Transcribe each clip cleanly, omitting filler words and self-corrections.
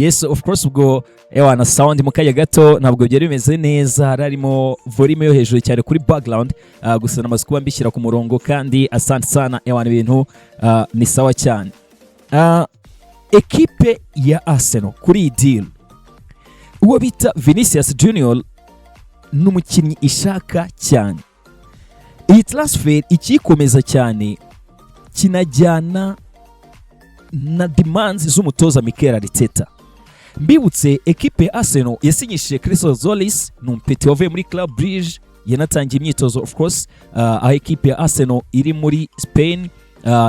Yes, of course. Ubwo ewa na sound mu kanya gato ntabwo byari bimeze neza, hari harimo volume yo hejuru cyane kuri background, gusa namaze kuba mbishyira ku murongo kandi asante sana. Ewa, ibintu ni sawa cyane. Ekipe ya Arsenal kuri iyi deal, uwo bita Vinicius Junior ni umukinnyi ishaka cyane. Iyi transfer ikikomeza cyane kinajyana na demands z'umutoza Mikel Arteta. Mbibutse, ekipe ya Arsenal yasinyishije Christos Tzolis, ni umupeti wavuye muri Club Brugge, yanatangiye imyitozo of course, aho ekipe ya Arsenal iri muri Spain,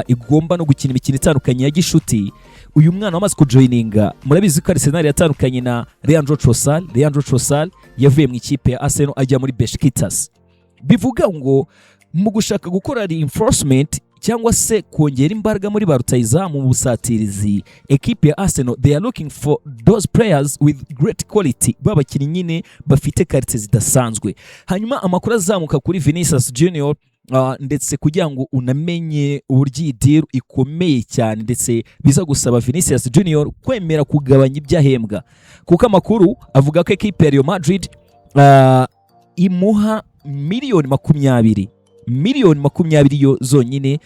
igomba no gukina imikino itandukanye ya gishuti. Uyu mwana wamaze kujoininga, murabizi ko Arsenal yatandukanye na Leandro Trossard. Leandro Trossard yavuye mu ikipe ya Arsenal ajya muri Besiktas. Bivuga ngo mu gushaka gukora reinforcement cyangwa se kongera imbaraga muri ba rutahizamu mu busatirizi, ekipe ya Arsenal, they are looking for those players with great quality, b'abakinnyi nyine bafite qualité zidasanzwe. Hanyuma amakuru azamuka kuri Vinicius Junior, ndetse kugira ngo unamenye uburyo iyi deal ikomeye cyane, ndetse biza gusaba Vinicius Junior kwemera kugabanya ibyo ahembwa, kuko amakuru avuga ko ekipe ya Real Madrid imuha miliyoni 20, miliyoni 20 yo zonyine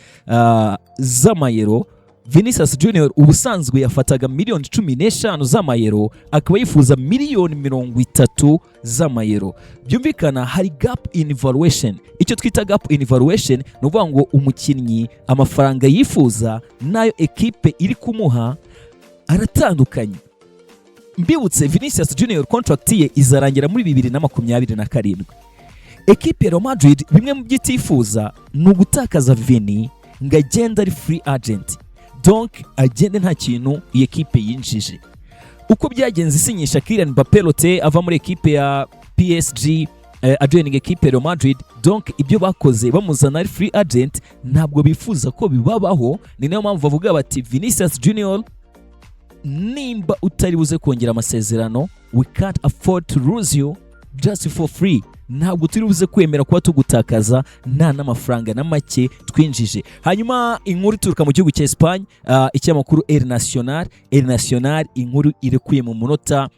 z'amayero. Vinicius Junior ubusanzwe yafataga miliyoni 15 z'amayero, akaba yifuza miliyoni 30 z'amayero. Byumvikana hari gap in valuation. Icyo twita gap in valuation ni ukuvuga ngo umukinnyi amafaranga yifuza n'ayo ekipe iri kumuha aratandukanye. Mbibutse, Vinicius Junior contract ye izarangira muri 2027. Ekipe ya Real Madrid bimwe mu byo itifuza ni ugutakaza Vini ngo agende ari free agent, donc agende nta kintu iyi ekipe yinjije. Uko byagenze isinyisha Kylian Mbappé Lottin ava muri ekipe ya PSG, ajoining ekipe ya Real Madrid, donc ibyo bakoze bamuzana ari free agent, ntabwo bifuza ko bibabaho. Ni nayo mpamvu bavuga bati: "Vinicius Junior, nimba utari buze kongera amasezerano, we can't afford to lose you just for free. Ntabwo turi buze kwemera kuba tugutakaza nta n'amafaranga na make twinjije." Hanyuma inkuru ituruka mu gihugu cya Espagne, ikinyamakuru El Nacional. El Nacional, inkuru irekuye mu munota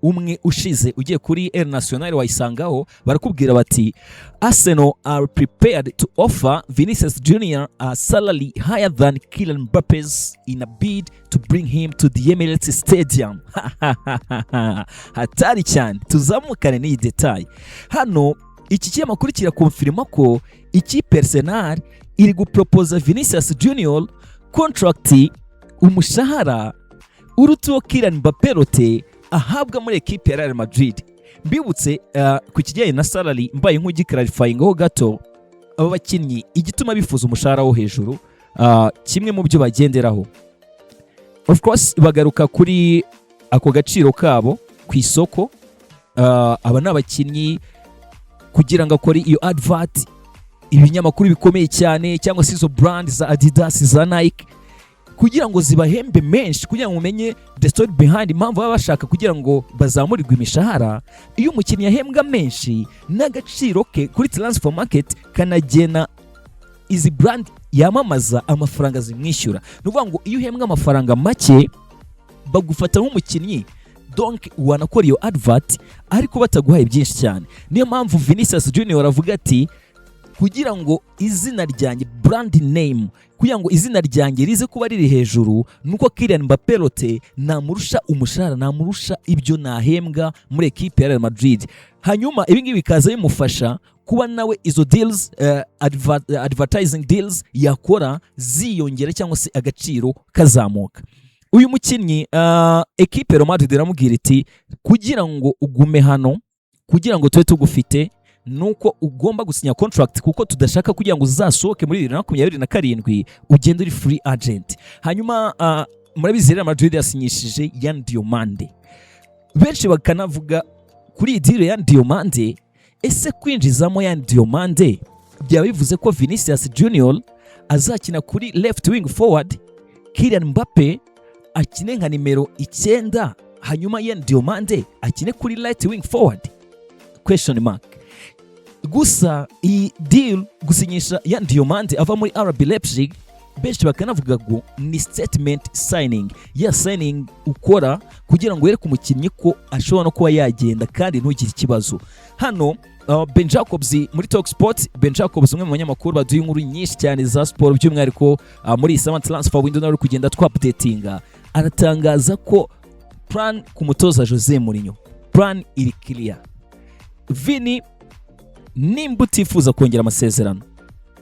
umwe ushize. Ugiye kuri El Nacional wayisangaho, barakubwira bati: "Arsenal are prepared to offer Vinicius Junior a salary higher than Kylian Mbappe's in a bid to bring him to the Emirates Stadium." Hatari cyane. Tuzamukane n'iyi detail hano. Iki kinyamakuru kirakonfirima ko ikipe Arsenal iri gupropoza Vinicius Junior contract, umushahara uruta uwo Kylian Mbappé Lottin ahabwa muri ekipe ya Real Madrid. Mbibutse, ku kijyanye na salary, mbaye nk'ugiclarifyingaho gato, aba bakinnyi igituma bifuza umushahara wo hejuru, kimwe mu byo bagenderaho, of course bagaruka kuri ako gaciro kabo ku isoko. Aba ni abakinnyi kugira ngo akore iyo advert, ibinyamakuru bikomeye cyane cyangwa se izo brand za Adidas, za Nike, kugira ngo zibahembe menshi. Kugira ngo umenye the story behind impamvu baba bashaka kugira ngo bazamurirwe imishahara, iyo umukinnyi ahembwa menshi n'agaciro ke kuri transfer market kanagena izi brand yamamaza amafaranga zimwishyura. Ni ukuvuga ngo iyo uhembwa amafaranga make bagufata nk'umukinnyi, donc wanakora iyo advert ariko bataguhaye byinshi cyane. Niyo mpamvu Vinicius Junior avuga ati: "Kugira ngo izina ryanjye, brand name, kugira ngo izina ryanjye rize kuba riri hejuru, nuko Kylian Mbappé Lottin namurusha umushahara, namurusha ibyo nahembwa muri ekipe ya Real Madrid." Hanyuma ibi ngibi bikaza bimufasha kuba nawe izo deals, advertising deals yakora ziyongera cyangwa se agaciro kazamuka. Uyu mukinnyi, ekipe ya Real Madrid iramubwira iti: "Kugira ngo ugume hano, kugira ngo tube tugufite, nuko ugomba gusinya contract, kuko tudashaka kugira ngo uzasohoke muri 2027 ugende uri free agent." Hanyuma murabizi, Real Madrid yasinyishije Yan Diomande. Benshi bakanavuga kuri iyi deal ya Yan Diomande: ese kwinjizamo Yan Diomande byaba bivuze ko Vinicius Junior azakina kuri left wing forward, Kylian Mbappe akine nka nimero 9, hanyuma Yan Diomande akine kuri right wing forward? Question mark. Gusa iyi deal, gusinyisha Yan Diomande ava muri RB Leipzig, Benshi bakanavuga ngo ni statement signing, ya signing ukora kugira ngo wereke umukinnyi ko ashobora no kuba yagenda kandi ntugire ikibazo. Hano Ben Jacobs muri Talk Sport, Ben Jacobs umwe mu banyamakuru baduha inkuru nyinshi cyane za siporo, by'umwihariko muri iyi summer transfer window nawe uri kugenda twa-updatinga, aratangaza ko plan ku mutoza Jose Mourinho, plan iri clear: Vini, nimba utifuza kongera amasezerano,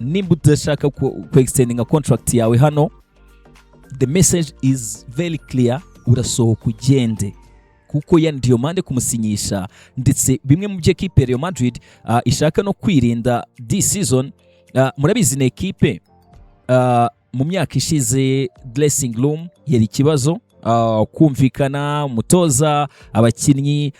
nimba udashaka ku extendinga contract yawe hano, the message is very clear: urasohoka ugende. Kuko Yan Diomande kumusinyisha, ndetse bimwe mu byo ekipe ya Real Madrid ishaka no kwirinda this season, murabizi ni ekipe mu myaka ishize dressing room yari ikibazo, kumvikana umutoza, abakinnyi,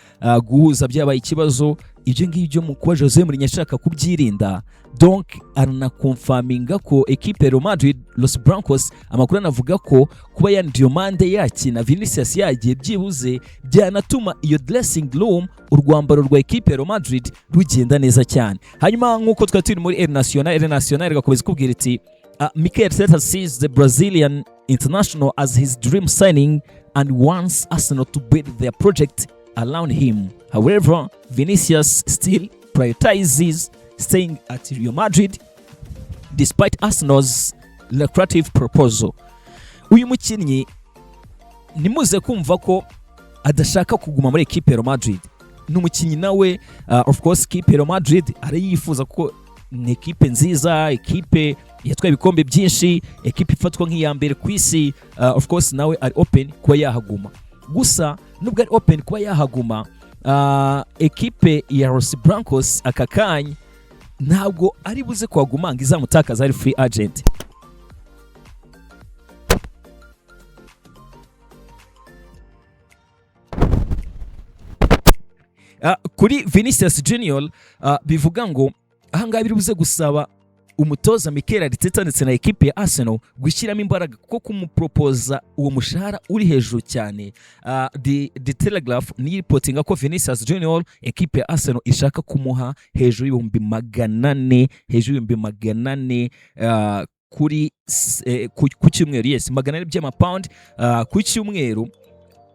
guhuza byabaye ikibazo. Ibyo ngibyo mu kuba Jose Mourinho ashaka kubyirinda, donc aranaconfirminga ko ekipe ya Real Madrid, Los Blancos, amakuru anavuga ko kuba Yan Diomande yakina, Vinicius yagiye, byibuze byanatuma iyo dressing room, urwambaro rwa ekipe ya Real Madrid rugenda neza cyane. Hanyuma nk'uko twari turi muri El Nacional, El Nacional igakomeza ikubwira iti "Mikel Arteta sees the Brazilian international as his dream signing and wants Arsenal to build their project around him. However, Vinicius still prioritizes staying at Real Madrid despite Arsenal's lucrative proposal." Uyu mukinnyi ntimuze kumva ko adashaka kuguma muri ekipe ya Real Madrid. Ni umukinnyi nawe, of course ekipe ya Real Madrid arayifuza kuko ni ekipe nziza, ekipe yatwaye ibikombe byinshi, ekipe ifatwa nk'iya mbere ku isi. Of course nawe ari open kuba yahaguma. Gusa nubwo ari open kuba yahaguma, ekipe ya Los Blancos aka kanya ntabwo ari buze kuhaguma ngo izamutakaza ari free agent. Kuri Vinicius Junior, bivuga ngo ahangaha biri buze gusaba umutoza Mikel Arteta ndetse na ekipe ya Arsenal gushyiramo imbaraga, kuko kumupropoza uwo mushahara uri hejuru cyane. The Telegraph niyo iripotinga ko Vinicius Junior ekipe ya Arsenal ishaka kumuha hejuru y'ibihumbi 400, hejuru y'ibihumbi 400 kuri ku cyumweru, yes, 400 by'amapawundi ku cyumweru.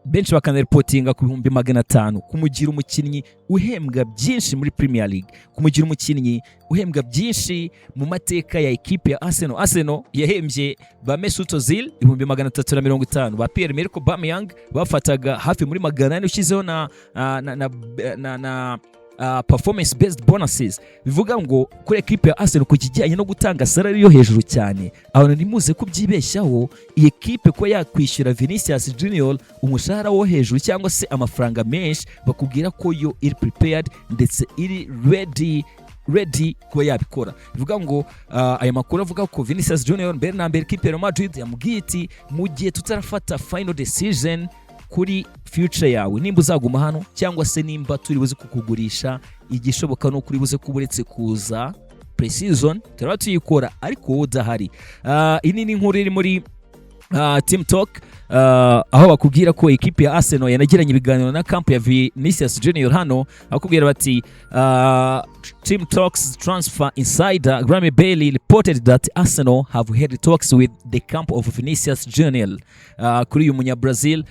Benshi bakanaripotinga ku 500,000, kumugira umukinnyi uhembwa byinshi muri Premier League, kumugira umukinnyi uhembwa byinshi mu mateka ya ekipe ya Arsenal. Arsenal yahembye ba Mesut Ozil 350,000, ba Pierre-Emerick Aubameyang bafataga hafi muri 400 ushyizeho na performance based bonuses. Bivuga ngo kuri ekipe ya Arsenal, ku kijyanye no gutanga salary yo hejuru cyane, abantu ntimuze kubyibeshyaho. Iyi ekipe kuba yakwishyura Vinicius Junior umushahara wo hejuru cyangwa se amafaranga menshi, bakubwira ko yo iri prepared ndetse iri ready kuba yabikora. Bivuga ngo aya makuru avuga ko Vinicius Junior mbere na mbere ekipe ya Real Madrid yamubwiye iti: "Mu gihe tutarafata final decision kuri future yawe, nimba uzaguma hano cyangwa se nimba turi buze kukugurisha, igishoboka ni uko uri buze kuba uretse kuza pre-season, turaba tuyikora ariko wowe udahari." Iyi ni inkuru iri muri Team Talk, aho bakubwira ko ekipe ya Arsenal yanagiranye ibiganiro na camp ya Vinicius Junior. Hano bakubwira bati "Team Talks transfer insider Graeme Bailey reported that Arsenal have had talks with the camp of Vinicius Junior." Kuri uyu munya Brazil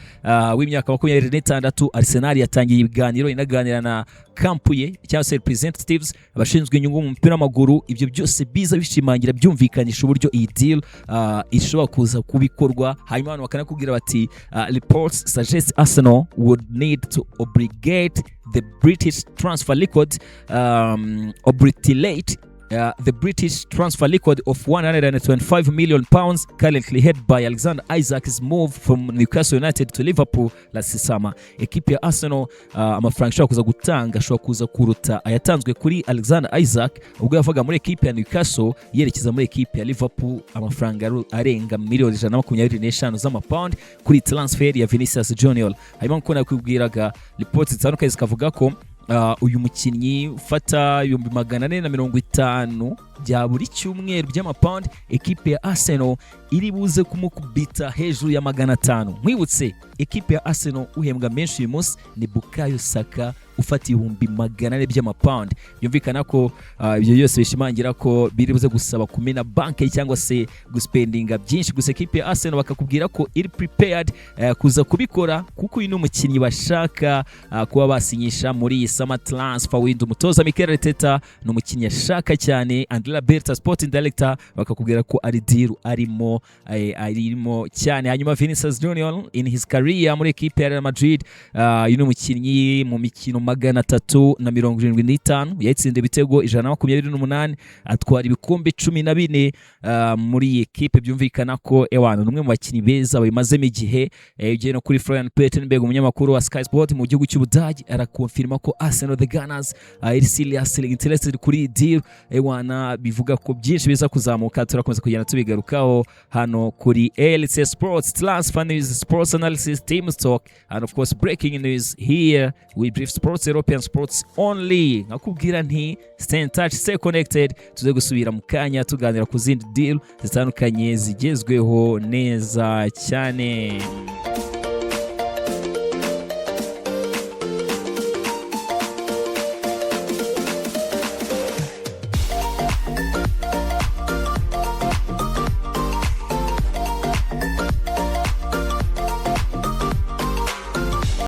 w'imyaka 26, Arsenal yatangiye ibiganiro, inaganira na camp ye cyangwa se representatives, abashinzwe inyungu mu mupira w'amaguru. Ibyo byose biza bishimangira, byumvikanisha uburyo iyi deal ishobora kuza kubikorwa. Hanyuma abantu bakanakubwira bati "Reports suggest Arsenal would need to obligate the British transfer record, obliterate the British transfer record of £125 million currently held by Alexander Isak's move from Newcastle United to Liverpool last summer." Ekipe ya Arsenal, amafaranga ishobora kuza gutanga ashobora kuza kuruta ayatanzwe kuri Alexander Isak ubwo yavaga muri ekipe ya Newcastle yerekeza muri ekipe ya Liverpool, amafaranga arenga miliyoni 125 z'amapawundi kuri transfer ya Vinicius Junior. Hanyuma nk'uko nakubwiraga, reports zitandukanye zikavuga ko uyu mukinnyi ufata 450,000 bya buri cyumweru by'amapawundi, ekipe ya Arsenal iri buze kumukubita hejuru ya 500. Nkwibutse, ekipe ya Arsenal uhembwa menshi uyu munsi ni Bukayo Saka ufata 400,000 by'amapawundi. Byumvikana ko ibyo byose bishimangira ko biri buze gusaba kumena banki cyangwa se guspendinga byinshi. Gusa ekipe ya Arsenal bakakubwira ko iri prepared kuza kubikora, kuko uyu ni umukinnyi bashaka kuba basinyisha muri iyi summer transfer window. Umutoza Mikel Arteta ni umukinnyi ashaka cyane. Andrea Berta, sporting director, bakakubwira ko ari deal arimo cyane. Hanyuma Vinicius Junior, in his career muri ekipe ya Real Madrid, uyu ni umukinnyi mu mikino 375 yatsinze ibitego 128, atwara ibikombe 14 muri iyi ekipe. Byumvikana ko ewana ni umwe mu bakinnyi beza babimazemo igihe. Ugiye no kuri Florian Plettenberg, umunyamakuru wa Sky Sport mu gihugu cy'Ubudage, arakonfirma ko Arsenal, the Gunners, iri seriously interested kuri iyi deal. Ewana bivuga ko byinshi biza kuzamuka, turakomeza kugenda tubigarukaho hano kuri LC Sports, transfer news, sports analysis, team talk and of course breaking news. Here we brief sports, European sports only. Nkakubwira nti stay in touch, stay connected. Tuze gusubira mu kanya tuganira ku zindi deal zitandukanye zigezweho neza cyane.